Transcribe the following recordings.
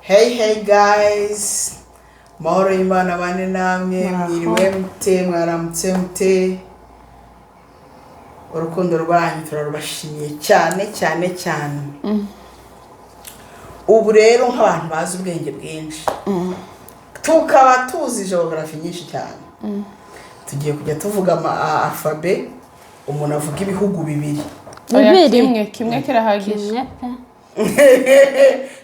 Hey, hey guys, mahoro y'Imana bane namwe. Muraho. Mwiriwe mute? Mwaramutse mute? Urukundo rwanyu turarubashimiye cyane cyane cyane. Ubu rero nk'abantu bazi ubwenge bwinshi, tukaba tuzi geography nyinshi cyane, tugiye kujya tuvuga ama alphabet, umuntu avuga ibihugu bibiri. Oya, Bibiri. Kimwe, kimwe kirahagije. Kimwe pe.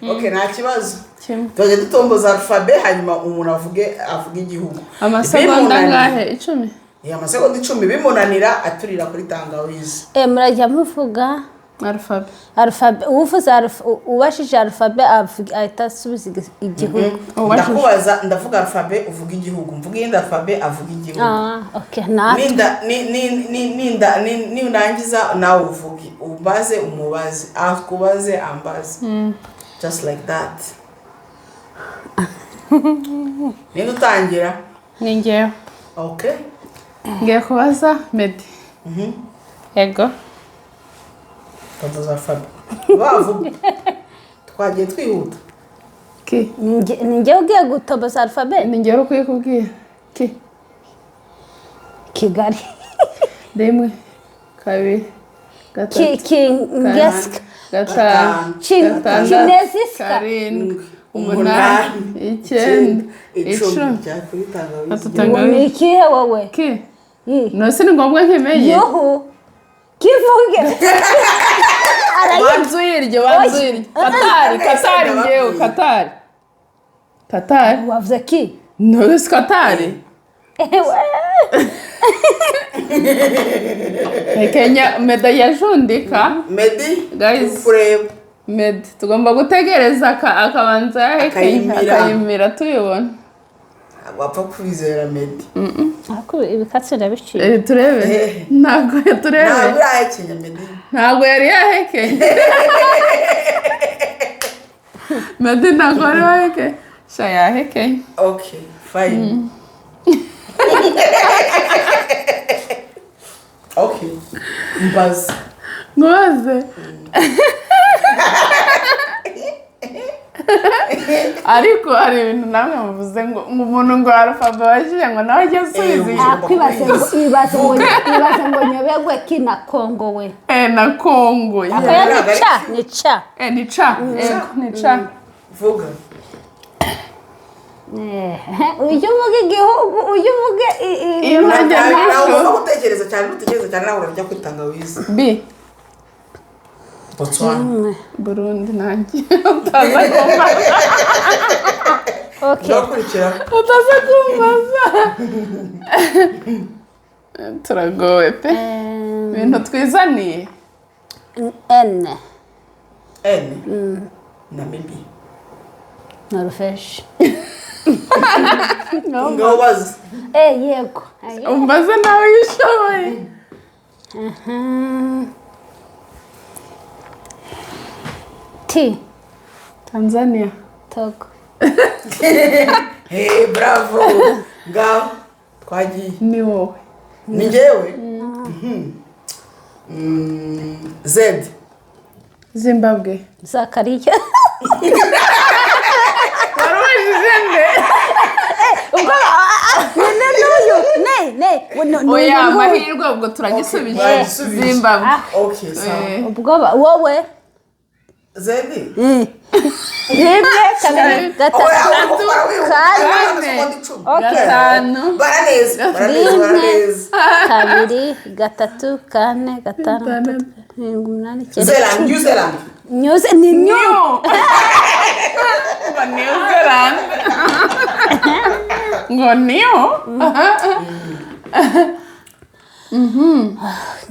OK, nta kibazo. Kimwe. Tujya dutomboza alphabet, hanyuma umuntu avuge igihugu. Amasegonda angahe? 10? Amasegonda 10. Bimunanira aturira kuri tangawizi. Murajya muvuga Alphabet. Alphabet. Uvuze ubashije alphabet ahita asubiza igihugu. Ubashije. Ndakubaza, ndavuga alphabet, uvuga igihugu, mvuga iyindi alphabet, avuga igihugu. Ah, okay, natwe. Ninda ni ni ni ninda ni nindangiza nawe uvuge, umbaze, umubaze, akubaze, ambaze, just like that. Ninde utangira? Ni ngewe. Okay. Ngiye kubaza Meddy. Yego. Tomboza alphabet bavuga, twagiye twihuta. Ki. Ni njye ugiye gutoboza alphabet. Ni ngewe uri kuyikubwira ki. Kigali. Rimwe, kabiri, gatatu, Kingeska. gatanu, gatandatu, Kineziska. karindwi, umunani, icyenda, 10. Jya kuri tangawizi. Gatatu. Ngo Tangawizi. ni ikihe wowe? Ki. Nose ni ngombwa nkimenye? Yuhu, kivuge. Banza uyirye, banza uyirye. Katari, Katari, ngewe Katari, Katari. Wavuze ki? Nose Katari. Ewe. Kenya Meddy yajundika. Meddy. Guys. Kureba. Meddy tugomba gutegereza akabanza yahekenya. Akayimira. Akayimira tuyibona. Ntabwo wapfa kwizera Meddy. Ariko ibikatsi ndabiciye. Turebe. Ntabwo turebe. Ntabwo urahekenya, Meddy. Ntabwo yari yahekenye Meddy, ntabwo wari wahekenye sha, yahekenye. Okay, fine. Okay, mbaza. Nkubaze, ariko hari ibintu namwe muvuze ngo umuntu ngo alphabet washyize ngo nawe ajye asubiza inyuma. Akwibaze ngo ibaze ngo nyobegwe ki na Kongo we. Na Kongo, yeah. Oya, ni ca, ni ca. Ni ca, yego, ni ca. Vuga. Ujye uvuga igihugu, ujye uvuge Iyo ntajya Nawe ntabwo. ugomba gutekereza cyane, nutekereza cyane nawe urajya kuri tangawizi. B. Botswana. Imwe. Burundi. Nanjye utaza kumbaza. Okay. Ndakurikira. Utaza kumbaza, turagowe pe. Ibintu twizaniye. N. N, Namibia. Norvège. Ngaho baza. Yego. Umbaze nawe iyo ushoboye. Mhm. T. Tanzania. Togo. Hey, bravo! Ngaho twagiye. Ni wowe. Ni njyewe. Mhm. Z. Zimbabwe. Zakariya. Warubajije nde? Ubwo ne n'uyu ne ne Oya. n'uyu nguyu. Amahirwe ubwo turagisubije. Okay, mwagisubije. Zimbabwe. Okay, sawa. Ubwo wowe. Z. Rimwe, kabiri, gatatu, Oya, wihuta. kane. Amasegonda 10. Okay. Gatanu. Bara neza, bara neza, bara Rimwe, neza. kabiri, gatatu, kane, gatanu, gatatu, karindwi, umunani, icyenda, Zealand. 10. New Zealand. Nyuze ni new. New. Ngo New Zealand, ngo new.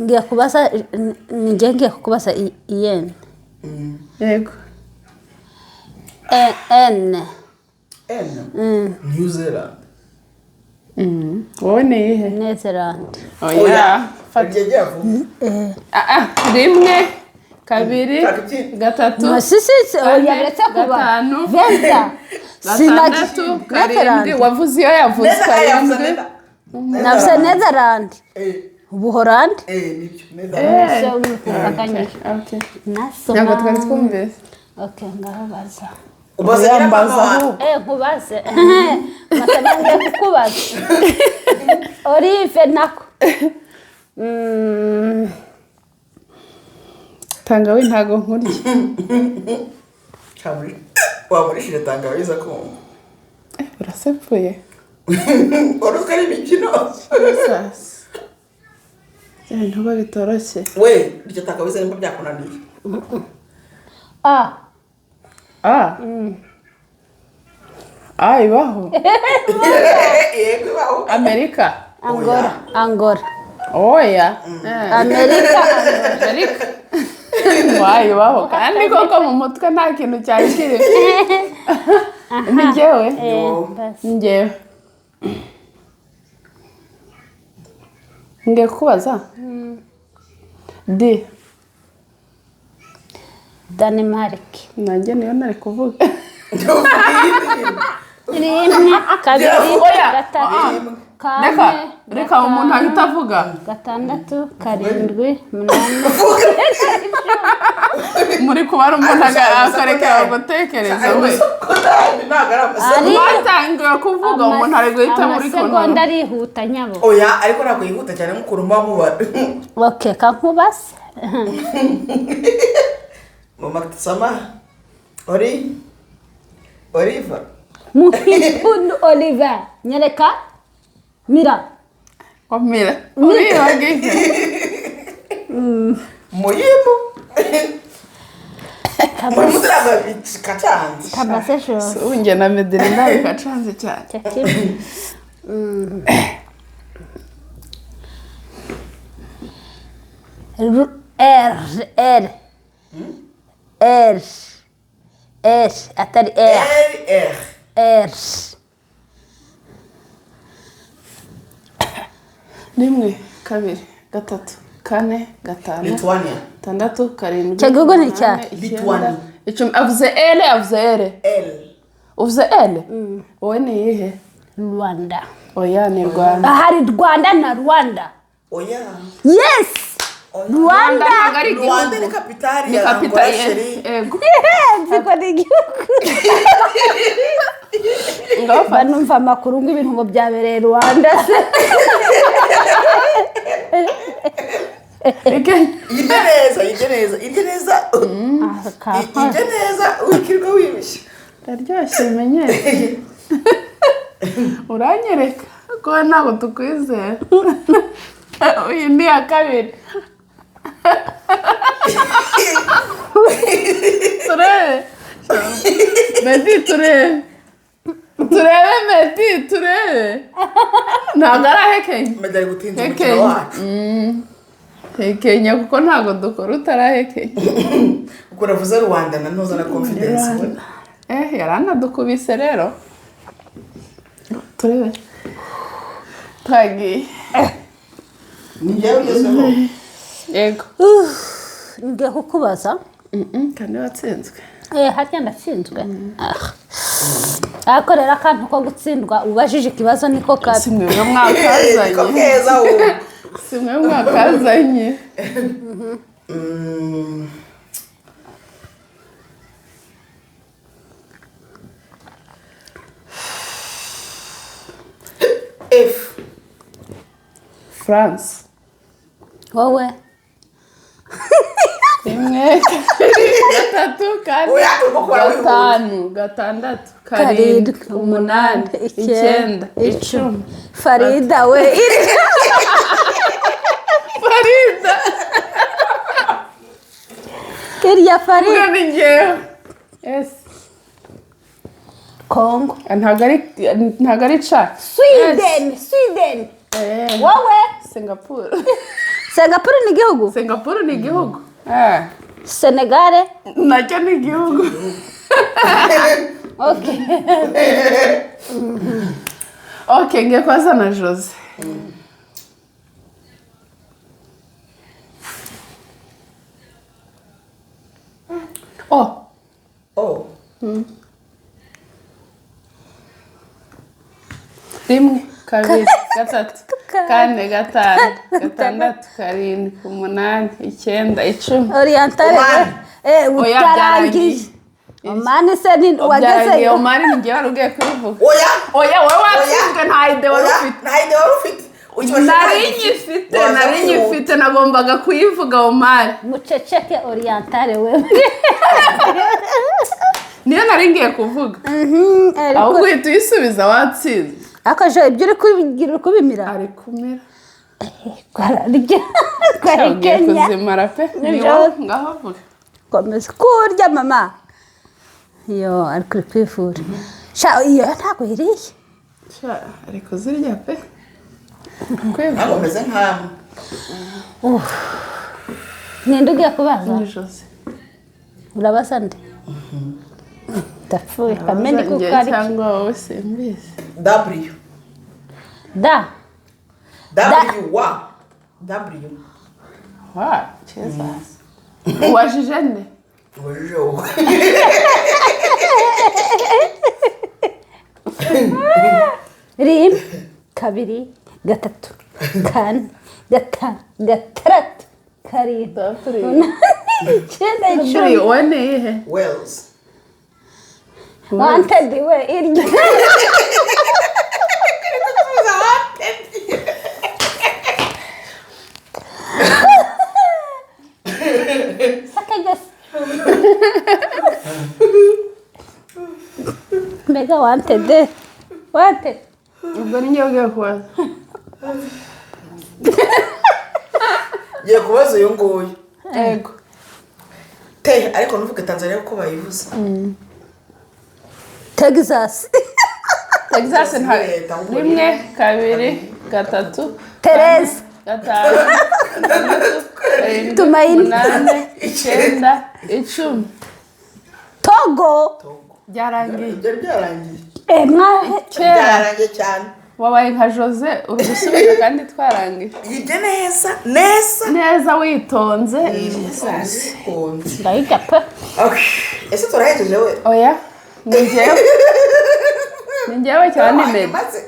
Ngiye kubaza, ni njye ngiye kukubaza iyeni. Yego. N. N, New Zealand. Wowe ni iyihe? Netherland. Oya, fata. Ryegera vuba. Ah, ah, rimwe, kabiri, Shaka ikindi. gatatu, No, si si si, oya, kane, uretse kuba gatanu, venta gatandatu, karindwi. Netherland. Wavuze iyo yavuze. Neza, yavuze. Karindwi. Neza. Navuze Netherland. Ubuholandi. Nibyo, Netherland. Se Okay, okay. Nasoma. Ntabwo twari twumvise. Okay, ngaho baza. Ubaze nyina Yambaza mama wawe. ahubwo. Nkubaze masaba ngiye kukubaza Olive nako. Tangawi ntago nkurya. Wamurishije tangawizi akumva. Urasepfuye. Wari uzi ko ari imikino. Sasa ibintu biba bitoroshye. We iryo tangawizi nimba byakunaniye. A. A. A ibaho. Yego ibaho. Amerika. Angola. Angola. Oya. Amerika. Amerika wayibaho kandi koko mu mutwe nta kintu cyari kirimo. Ni njyewe. Basi. Njyewe ngiye kubaza D. Denmark. Nanjye niyo nari kuvuga. Rimwe, kabiri, Oya. gatatu, kane, Reka reka, umuntu ahita avuga. gatandatu, karindwi, umunani. Muri kubara umuntu akarekera gutekereza we. Ntabwo ari amasegonda. Mwatangiye kuvuga umuntu ari guhita muri Amasegonda kono. arihuta nyabo. Oya, ariko ntabwo yihuta cyane nk'ukuntu muba mubara. Okay, kankubase. Mama sama ori Oliva. Muhipundu Oliver. Nyereka. Mira. Komera uribagiwe. Muyimu muyimu ntabwo bikacanze. Kabase jose. Ubu njye na Medellin bikacanze cyane. Cyakimwe. R R R R atari R. R. R. Rimwe, kabiri, gatatu, kane, gatanu, Lithuania. gatandatu, karindwi, Icyo gihugu ni umunani, icyahe? icyenda, Lithuania. 10. Avuze L, avuze R. L. Uvuze L. Wowe ni iyihe? Rwanda. Oya, ni Rwanda. Ahari Rwanda na Rwanda. Oya. Yes. Rwanda Rwanda. ntabwo ari Rwanda ni igihugu. kapitali Ni ya Angola kapitali. chérie. Yego. Nziko ni igihugu. Ngaho Mba numva amakuru ngo ibintu ngo byabereye Rwanda se. Ike- Irye neza, irye neza, irye neza. Irye neza wikirwa wibishye. Ndaryoshye bimenyere. Uranyereka ko ntabwo tukwizera. Iyi ni iya kabiri. Turebe Medi, turebe, turebe Medi, turebe. Ntabwo ari ahekenya. Meddy ari gutinza umukino Hekenya. wacu. Hekenya kuko ntabwo dukora utarahekenya. Kuko uravuze Rwanda na ntuza na confidence we. Yaranadukubise rero. Turebe. Twagiye. Ni njyewe ugezweho. Yego. Ngiye kukubaza. Kandi watsinzwe. Harya ndatsinzwe. Ah. Ariko rero akantu ko gutsindwa ubajije ikibazo niko kabi. Si mwebwe Niko mwakazanye. keza ubu. Si mwe mwakazanye. F. France. Wowe. Rimwe, kabiri, gatatu, kane, Oya, urimo kubara wihuta. gatanu, gatandatu, karindwi, umunani, icyenda, 10. Farida we. Farida. Irya Farida. Ubwo ni njyewe. Yes. Kongo. Ntabwo ari ca. Sweden. Sweden. Wowe. Singapore. Singapore ni igihugu. Singapore ni igihugu. Senegal. Nacyo ni igihugu. Okay. Okay, ngiye kubaza na Jose. Oh. Oh. Rimwe, kabiri, gatatu, kane, gatanu, gatandatu, karindwi, umunani, icyenda, 10. Orientale. Oman. Oya, Utarangije. byarangiye. Omani se ni Byarangiye. wagezeyo? Omani ni njye wari ugiye kubivuga. Oya. Oya, wowe watsinzwe, nta idée wari Oya, ufite. nta idée wari ufite. Ukibasha. Nari nyifite, nari nyifite, nagombaga kuyivuga Omani. Muceceke, orientale we. Niyo nari ngiye kuvuga. Ahubwo uhita uyisubiza, watsinze. Ariko jo, ibyo uri kubigira, uri kubimira. Ari kumira. Twararya. Ugiye Twarikenya. kuzimara pe, ni Nijoro. wowe, ngaho vuga. Komeza kurya mama. Yo, ariko uri kwivura sha, iyo ntabwo iriye. Sha, ari kuzirya pe. Ntabwo meze nkamwe. Ninde ugiye kubaza? Ni Jose. Urabaza nde? Ndapfuye kamene kuko Njye ari cyangwa wowe, simbizi. W. Da. W, wa W. Wa Jesus, ubajije nde? Ubajije wowe. Rimwe, kabiri, gatatu, kane, gatanu, gatandatu, karindwi, umunani, icyenda, icumi. Wowe ni iyihe? Wales. Wanted we, irya. Sakagasi mbega, wanted, wanted. Ubwo ni njye ugiye kubaza. Ngiye kubaza uyu nguyu. Yego. Te, ariko ntuvuge Tanzania kuko bayivuze. Texas. Texas nta. Leta, ahubwo. Rimwe, kabiri, gatatu, Tereza. gatanu, gatandatu, karindwi, Tumaini. umunani, icyenda, 10. Togo. Togo. Byarangiye. Byari byarangiye. Eh, mwahe. Kera. Byarangiye cyane. Wabaye nka Jose, uri gusubiza kandi twarangiye. Yibye neza neza. Neza, witonze. Witonze. Ndayirya pe. Okay. Ese turahejeje we? Oya, ni njyewe, ni njyewe cyane, ni Medi. Maze.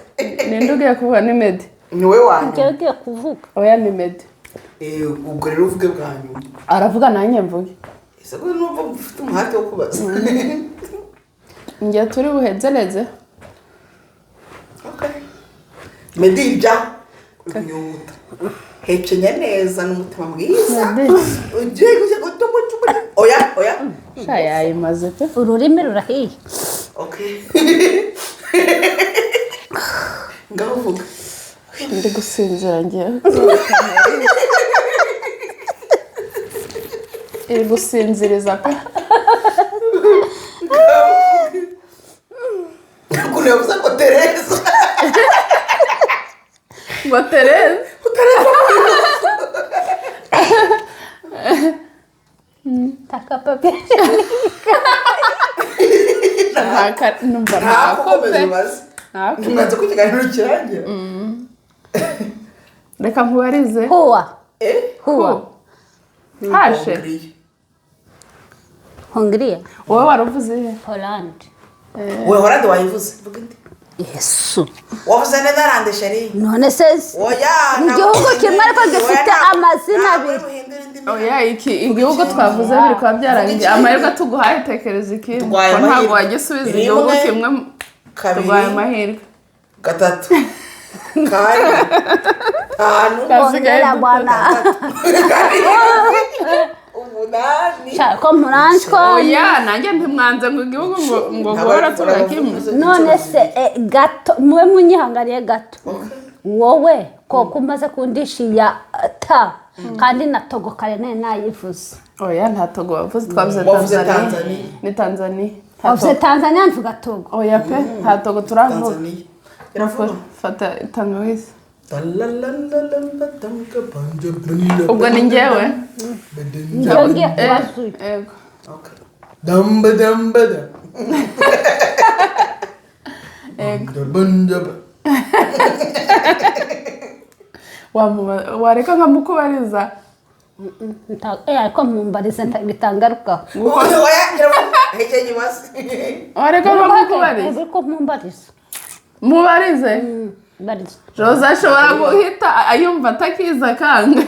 Ninde ugiye kuvuga? Ni Medi. Ni we wanyu. Njyewe ugiye kuvuga. Oya, ni Medi. Eh, ubwo rero uvuge bwa nyuma. Aravuga nanjye mvuge. Ese ko numva ufite umuhate wo kubaza? Njye turi buhezereze. Okay. Meddy, ibya kunyuta, hekenya neza n'umutima mwiza. Meddy. Ugiye gushya. Oya, oya. Sha, yayimaze pe. Ururimi rurahiye. Okay, ngaho uvuga. Ndi gusinzira ngewe, iri gusinziriza pe. Ukuntu yavuze ngo Tereza. Ngo Tereza. Tereza. Taka papier. Numva ntako ntako komeza pe. ubaze. Ntako. Ntibanze ko ikiganiro kirangira. Reka nkubarize. Huwa. Eh. Huwa. Hashe. Hongiriya. Hongiriya. Wowe wari uvuze ihe? Holland. We, Holande wayivuze, vuga indi. Yesu. Wavuze Netherland, chérie. None se Oya. ni igihugu kimwe ariko gifite amazina abiri. Oya, iki igihugu twavuze biri kuba byarangiye. Amahirwe tuguhaye, tekereza ikindi. Tuguhaye Ko ntabwo amahirwe. wagisubiza Rimwe, igihugu kimwe. kabiri, Tuguhaye amahirwe. gatatu, kane, tanu, Hasigaye Hongera bwana. karindwi, umunani. Sha, ko muranshwa. Oya, nanjye ntimwanze ngo igihugu ngo guhora tuvuga kimwe. None se gato muwe munyihangariye gato, wowe koko umaze kundisha iya ta, kandi na Togo kare nari nayivuze. Oya, nta Togo wavuze, twavuze Wavuze Tanzania. Tanzania. Ni Tanzania. Nta Wavuze Togo. Tanzania, mvuga Togo. Oya pe, nta Togo turavuga. Tanzania iravuga. Fata tangawizi. Ubwo ni njyewe. Njyewe ngiye kubaza uyu. Yego. Okay. Damba damba da. Yego. Damba. Wareka nkamukubariza. Ariko mumbarize bitangarukaho. Oya, iravuga. Hekenya ibase. Wareka nkamukubariza. Ariko mumbarize. Mubarize. Mbarize. Jose ashobora guhita ayumva atakiza akanga.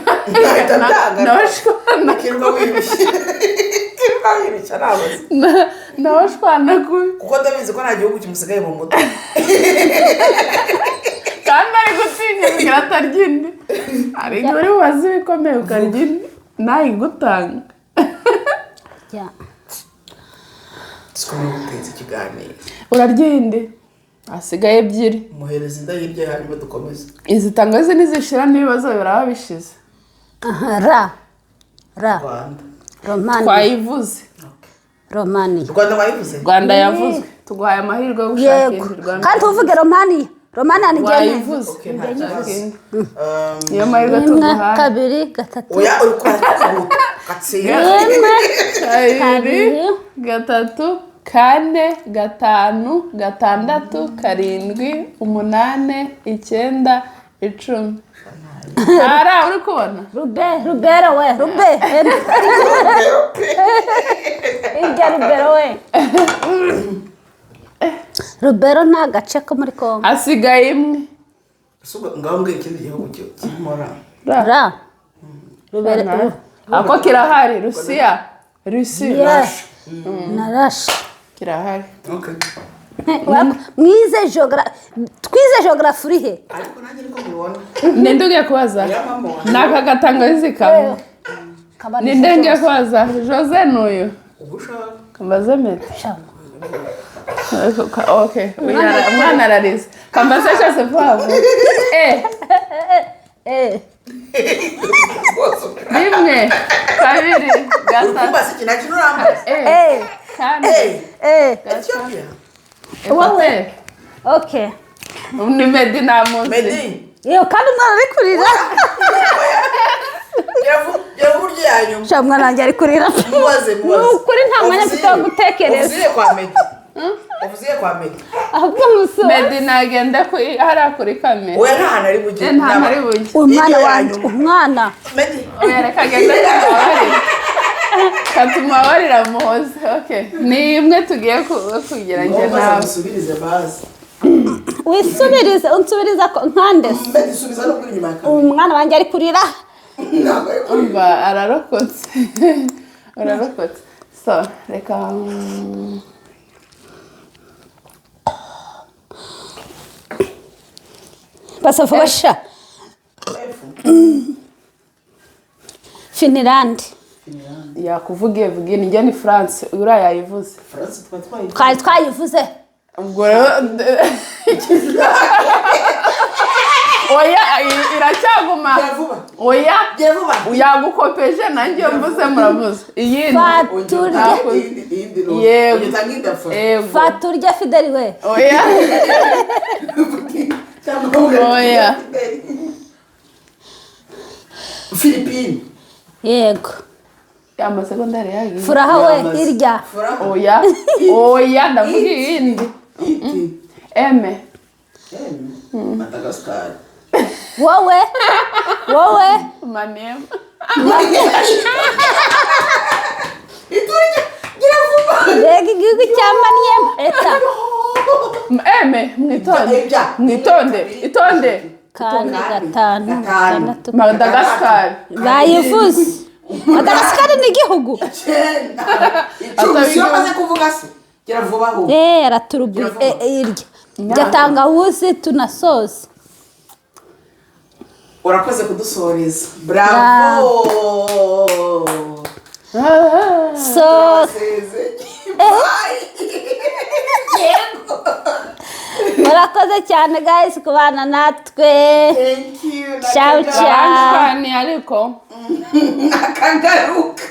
Ahita abyanga. Nawe ashobora Kirwa wirushye. Kirwa wirushye arabaza. Nawe shwana kubi. Kuko ndabizi ko nta gihugu kimusigaye mu mutwe. Kandi ari gutinya kugira atarya indi. Hari igihe uri bubaze ibikomeye ukarya indi nayigutanga. Ya. Siko muri guteza ikiganiro. Urarya indi, hasigaye ebyiri. Muhereza inda hirya, hanyuma dukomeze. Izi tangawizi nizishira n'ibibazo biraba bishize. Aha, ra ra. Rwanda. Romani. Twayivuze. Romani. Rwanda wayivuze. Rwanda yavuzwe, tuguhaye amahirwe yo gushaka Yego. indi Rwanda. Kandi tuvuge Romani, Romani ni Wayivuze. Okay, nta kibazo. Niyo mahirwe Rimwe, tuguhaye. kabiri, gatatu. Oya, uri kwihuta gatsinda. Rimwe, Kabiri, kabiri, gatatu, kane, gatanu, gatandatu, karindwi, umunani, icyenda, 10. Ntara uri kubona. Rube, rubero we, rube irya, rubero we, rubero ni agace ko muri Kongo. Hasigaye imwe. Ese ubwo ngaho mbwira ikindi gihugu kirimo ra. Ra. Ra rubero. Ako kirahari, Rusiya, Rusiya. Yeah. Na rasha. Kirahari. Okay. Mwize twize geography uri he? Ariko nanjye niko mbibona. Ninde ugiye kubaza? Ya mama wanjye. Ni aka gatangawizi kamwe. Ninde ngiye kubaza? Jose n'uyu. Ubu ushaka. Kambaze mete. Okay, umwana ararize. Kambaze Jose vuba vuba. Eh, rimwe, kabiri, gatatu. Kumbaza iki? Nta kintu urambaza. Eh, kane. Ethiopia. Wowe. Okay. Ni Medi, namuzi. Medi. Iyo kandi umwana ari kurira. Gira vuba urye ya nyuma. Sha, umwana wanjye ari kurira. Mubaze, mubaze. Ni ukuri nta mwanya mfite wo gutekereza. Uvuziye kwa Medi, uvuziye kwa Medi. Ahubwo musura. Medi nagenda hariya kuri kamera. Oya, nta hantu ari bujye. Eh, nta hantu ari bujye. Umwana Iryo ya wanjye. nyuma. Umwana. Medi. Oya, reka agende tumubabarire, katumubabarira muhoze. Okay, ni imwe tugiye kugira njye Mubaze. nawe. Musubirize bazi. Wisubirize, unsubiriza ko nkande se? Medi, subiza no kuri inyuma ya kamera. Umwana wanjye ari kurira. Ntabwo ari kuri. Umva, ararokotse, urarokotse. So reka Basa vuba sha. Finland. Yakuvugiye, vugiye ni njye, ni France, uriya yayivuze. France tuba twayivuze. Twari twayivuze. Ubwo rero oya, iracyaguma. Gira vuba. Oya. Gira vuba. Yagukopeje, nanjye iyo mvuze muravuze iyindi. Faturye. Iyindi ni Yego. utanga indi afa. Yego. Faturye Fideli we. Oya. Cyangwa Oya. Philippines. Yego. Amasegonda yagiye. Furaha we, hirya. Furaha. Oya, oya, ndavuga iyindi. Iti. Eme. M. Madagascar. Wowe, wowe. Manema. Iturye. Gira vuba. Mbega igihugu cya Maniyema eta. Eme, mwitonde. Ibya. Mwitonde, itonde. Kane, gatanu, Gatanu. gatandatu. Madagascar. Bayivuze. Madagascar ni igihugu. 9, 10. Siyo maze kuvuga se? Gira vuba ahubwo. Eh, araturubi irya rya tangawuzi tunasoza. Urakoze kudusoreza, bravo. So Seze. Bye. Murakoze cyane guys kubana natwe. Thank you. Ciao, ciao. Baranshwaniye ariko. Nakagaruka.